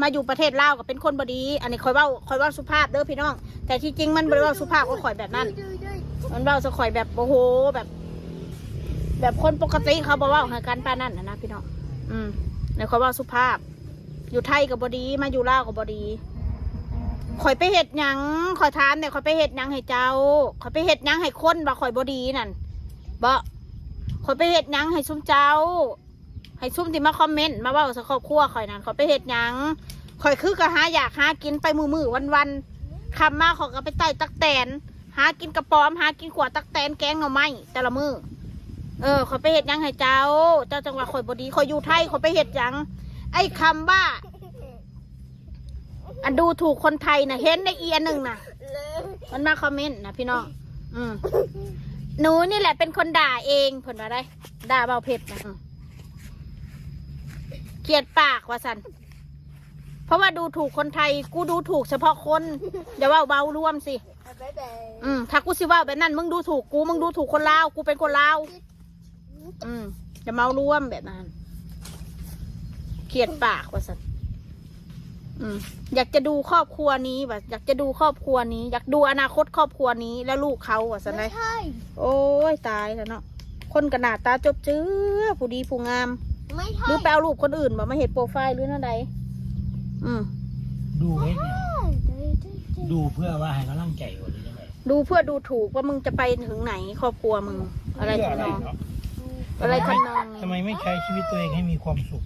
ມາຢູ່ປະເທດລາວກໍເປັນຄົນບໍ່ດີ. ອັນນີ້ຂ້ອຍເວົ້າ ຂ້ອຍເວົ້າສຸພາບເດີພີ່ນ້ອງ, ແຕ່ທີ່ຈິງມັນບໍ່ໄດ້ເວົ້າສຸພາບກັບຂ້ອຍແບບນັ້ນ. ມັນເວົ້າໃສ່ຂ້ອຍແບບ ໂອ້ໂຫ ແບບ ແບບຄົນປົກກະຕິເຂົາບໍ່ເວົ້າໃຫ້ກັນປານນັ້ນນະພີ່ນ້ອງ. ອືມ ແລ້ວຂ້ອຍເວົ້າສຸພາບ. ຢູ່ໄທກໍບໍ່ດີ ມາຢູ່ລາວກໍບໍ່ດີ. ຂ້ອຍໄປເຮັດຫຍັງ? ຂ້ອຍຖາມແດ່ ຂ້ອຍໄປເຮັດຫຍັງໃຫ້ເຈົ້າ? ຂ້ອຍໄປເຮັດຫຍັງໃຫ້ຄົນວ່າຂ້ອຍບໍ່ດີນັ້ນເບາະ? ຂ້ອຍໄປເຮັດຫຍັງໃຫ້ຊຸມເຈົ້າ? ໃຫ້ຊຸມທີ່ມາຄອມເມັນ ມາເວົ້າໃສ່ຄອບຄົວຂ້ອຍນັ້ນ ຂ້ອຍໄປເຮັດຫຍັງ? ຂ້ອຍຄືກໍຫາຢາກຫາກິນໄປມື້ໆ ວັນໆ ຄ່ຳມາຂ້ອຍກໍໄປໄຕ່ຕັກແຕນ ຫາກິນກະປອມ ຫາກິນຂົ້ວຕັກແຕນ ແກງໜໍ່ໄມ້ແຕ່ລະມື້. ເອີ ຂ້ອຍໄປເຮັດຫຍັງໃຫ້ເຈົ້າ? ເຈົ້າຈັ່ງວ່າຂ້ອຍບໍ່ດີ. ຂ້ອຍຢູ່ໄທ ຂ້ອຍໄປເຮັດຫຍັງ? ໄອ້ຄຳວ່າ ອັນດູຖູກຄົນໄທນະ ເຫັນໃນອີອັນໜຶ່ງນະ ມັນມາຄອມເມັນນະພີ່ນ້ອງ. ອືມ ໜູນີ້ແຫຼະເປັນຄົນດ່າເອງ ເພິ່ນວ່າໄດ໋ ດ່າເບົາເພັດນະ. ອືມ ຂຽນປາກວ່າຊັ້ນ ເພາະວ່າດູຖູກຄົນໄທ ກູດູຖູກສະເພາະຄົນ ຢ່າເວົ້າເບົາລວມຊິ. ອືມ ຖ້າກູຊິເວົ້າແບບນັ້ນ ມຶງດູຖູກກູ ມຶງດູຖູກຄົນລາວ ກູເປັນຄົນລາວ. ອືມ ຢ່າເມົາລວມແບບນັ້ນ ຂຽນປາກວ່າຊັ້ນ. ອືມ ຢາກຈະດູຄອບຄົວນີ້ວ່າ ຢາກຈະດູຄອບຄົວນີ້ ຢາກດູອະນາຄົດຄອບຄົວນີ້ ແລະລູກເຂົາວ່າຊັ້ນໄດ໋. ໂອ້ຍ ຕາຍແລ້ວເນາະ ຄົນກໍໜ້າຕາຈົບເຈືອ ຜູ້ດີຜູ້ງາມ. ຫຼືໄປເອົາຮູບຄົນອື່ນບໍ່ມາເຮັດໂປຣໄຟລ໌ ຫຼືແນວໃດ? ອືມ ดูไว้เนี่ย ดูเพื่อว่าให้กำลังใจบ่ หรือยังไง? ดูเพื่อดูถูกว่ามึงจะไปถึงไหน ครอบครัวมึง อะไรทำนอง อะไรทำนองนี้ ทำไมไม่ใช้ชีวิตตัวเองให้มีความสุข?